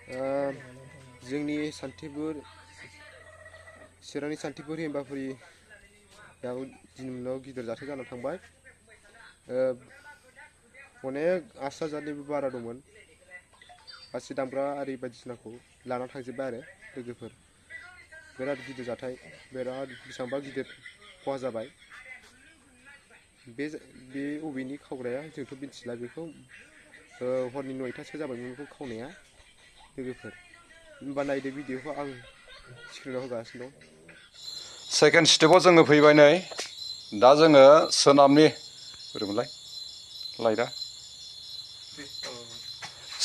जोंनि चिरांनि शान्तिपुर हिरिम्बापुरियाव दिनैनाव गिदिर जाथाय जानानै थांबाय। अनेक आस्रा जातनिबो बारा दंमोन। गासै दामग्रा आरि बायदिसिनाखौ लाना थांजोब्बाय आरो लोगोफोर। बिराद गिदिर जाथाय, बिराद बेसेबांबा गिदिर खहा जाबाय। बे अबेनि खावग्राया जोंथ' मिथिला बेखौ। हरनि 9टासो जाबायमोन बेखौ खावनाया लोगोफोर। होमबा नायदो भिडिअखौ आं स्क्रिनाव होगासिनो दं। सेकेन्ड स्टेपाव जोङो फैबाय नै। दा जोङो सोनाबनि बोरैमोनलाय लाइटआ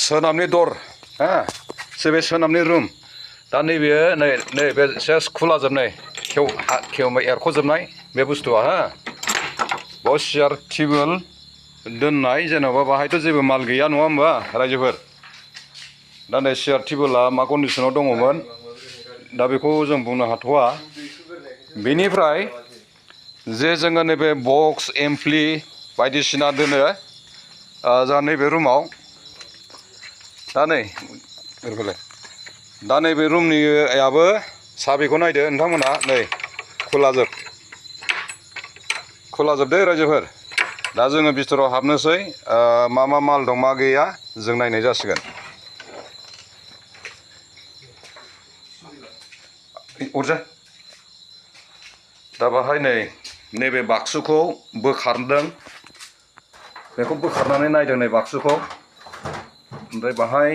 सोनाबनि दर बे सोनाबनि रुम। दा नैबे सेस खुलाजोबनाय एरख'जोबनाय बे बुस्थुआ बाव सियार टेबोल दोननाय, जेन'बा बाहायथ' जेबो माल गैया नङा होमबा रायजोफोर। दा नै सियार टेबोला मा कन्डिसनाव दङमोन दा बेखौ जों बुंनो हाथ'वा। बेनिफ्राय जे जोङो नैबे बक्स एमप्लि बायदिसिना दोनो जोंहा नैबे रुमाव। दा नैबे रुमनियाबो साबिखौ नायदो नोंथांमोना, नै खुलाजोब दे रायजोफोर। दा जोङो बिथोराव हाबनोसै, मा माल दं मा गैया जों नायनाय जासिगोन। दा बाहाय नैबे बाक्सुखौ बोखारदों, बेखौ बोखारनानै नायदों नै बाक्सुखौ। ओमफ्राय बाहाय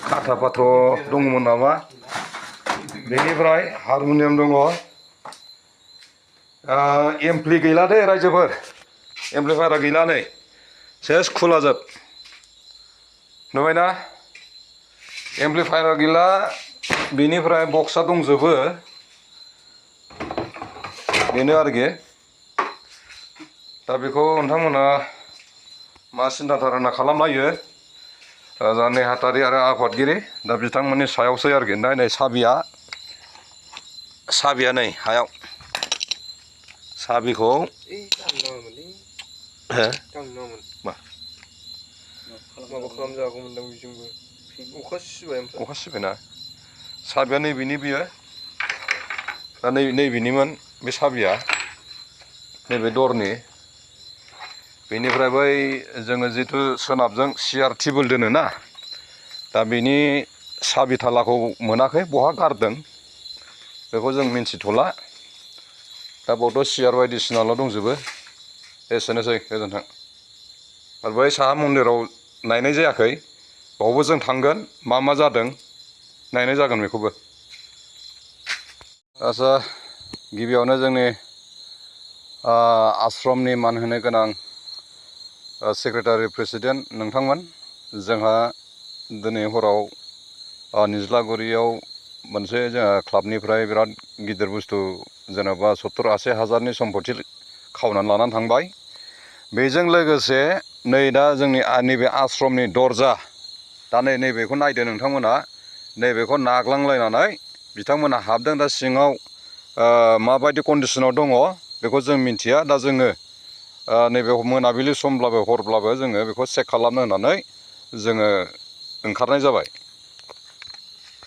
खाथा फाथ' दङमोन नामा। बेनिफ्राय हारमुनियाम दङ। एमप्लि गैला दे रायजोफोर, एमप्लिफायारा गैला नै सेस खुलाजोब नुबायना। एमप्लिफायार गैला, बेनिफ्राय बक्सआ दंजोबो, बेनो आरोखि। दा बेखौ नोंथांमोना मा सिन्था धारना खालामनायो जा नेहाथारि आरो आफादगिरि, दा बिथांमोननि सायावसै आरोखि। दा नै साबिया नै हायाव। साबिखौ अखा सिबायना। साबिया नैबेनि बियो, दा नैबेनिमोन बे साबिया, नैबे दरनि। बेनिफ्राय बै जोङो जिथु सोनाबजों सियार टेबोल दोनोना, दा बेनि साबि थालाखौ मोनाखै, बहा गारदों बेखौ जों मिन्थिथ'ला। दा बावथ' सियार बायदिसिनाल' दंजोबो। एसेनोसै, गोजोन्थों। आरो बै साहा मन्दिराव नायनाय जायाखै, बावबो जों थांगोन, मा जादों नायनाय जागोन बेखौबो। आच्चा, गिबियावनो जोंनि आश्रमनि मान होनो गोनां सेक्रेटारि प्रेसिडेन्ट नोंथांमोन, जोंहा दिनै हराव निज्लागुरियाव मोनसे जोंहा क्लाबनिफ्राय बिराद गिदिर बुस्थु, जेनेबा 70-80 हाजारनि सम्पति खावनानै लानानै थांबाय। बेजों लोगोसे नै दा जोंनि नैबे आश्रमनि दरजा, दा नैबेखौ नायदो नोंथांमोना, नैबेखौ नाग्लांलायनानै बिथांमोना हाबदों। दा सिङाव माबायदि कन्डिसनाव दङ बेखौ जों मिन्थिया। दा जोङो नैबे मोनाबिलि समब्लाबो हरब्लाबो जोङो बेखौ चेक खालामनो होननानै जोङो ओंखारनाय जाबाय।